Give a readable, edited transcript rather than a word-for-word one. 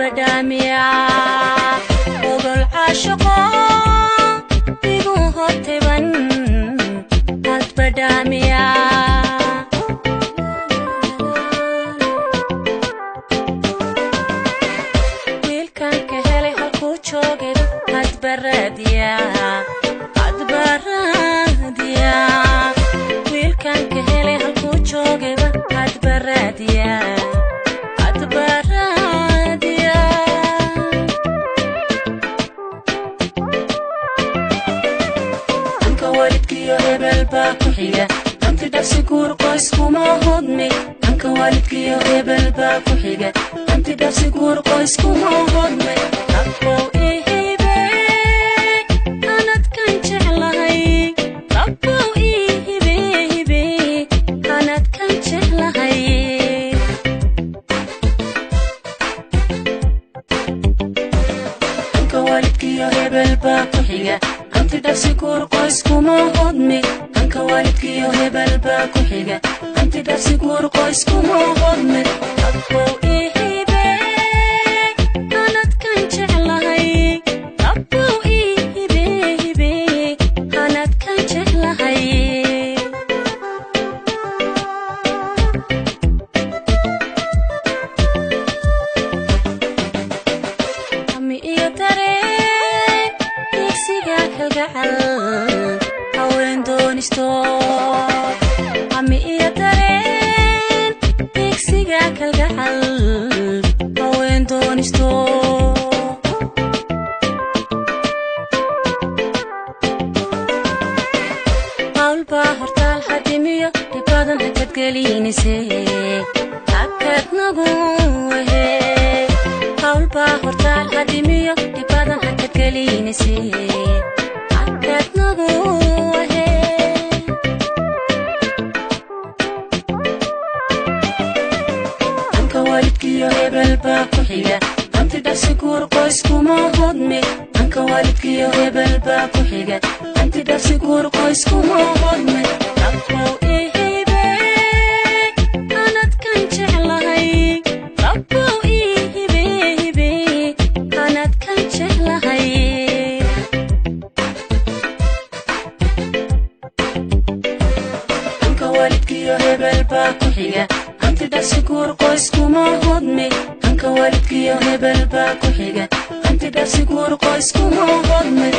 Hadbadhaamiya ogol caashiqo igu hortiban hadbadhaamiya. Wiilkan ka helay halkuu joogay hadbaraadiya, hadbaraadiya. Wiilkan ka helay halkuu joogayba hadbaraadiya, hadbaraadiya. Hanka waalidkiyo hebel baa ku xiga, hanti dhafsi guur qoyskuma hodmi. Hanka waalidkiyo hebel baa ku xiga, hanti dhafsi guur qoyskuma hodmi. Rabbow ihibe anadkan jeclahay, Rabbow ihibe hibe anadkan jeclahay. Hanka waalidkiyo hebel baa ku xiga, hanti dhafsi guur qoyskuma hodmi. Hanka waalidkiyo hebel baa ku xiga, hanti dhafsi guur qoyskuma hodmi. Rabbow ihibe anadkan jeclahay, Rabbow ihibe hibe anadkan jeclahay. Ami iyo dareen higsiga kalgacal haween doonisto. Ami iyo dareen higsiga kalgacal haween doonisto. Hawlbaa hortaal hadimiyo dhibadan hakadgelinise hakad nagu ehe. Hawlbaa hortaal hadimiyo dhibadan hakadgelinise hakad nagu ehe. Hanka waalidkiyo hebel baa ku xiga, hanti dhafsi guur qoyskuma hodmi. Hanka waalidkiyo hebel baa ku xiga, hanti dhafsi guur qoyskuma hodmi. Rabbow ihibe anadkan jeclahay, Rabbow ihibe hibe anadkan jeclahay. Hanka waalidkiyo hebel baa ku xiga, hanti dhafsi guur qoyskuma hodmi. Hanka waalidkiyo hebel baa ku xiga, hanti dhafsi guur qoyskuma hodmi.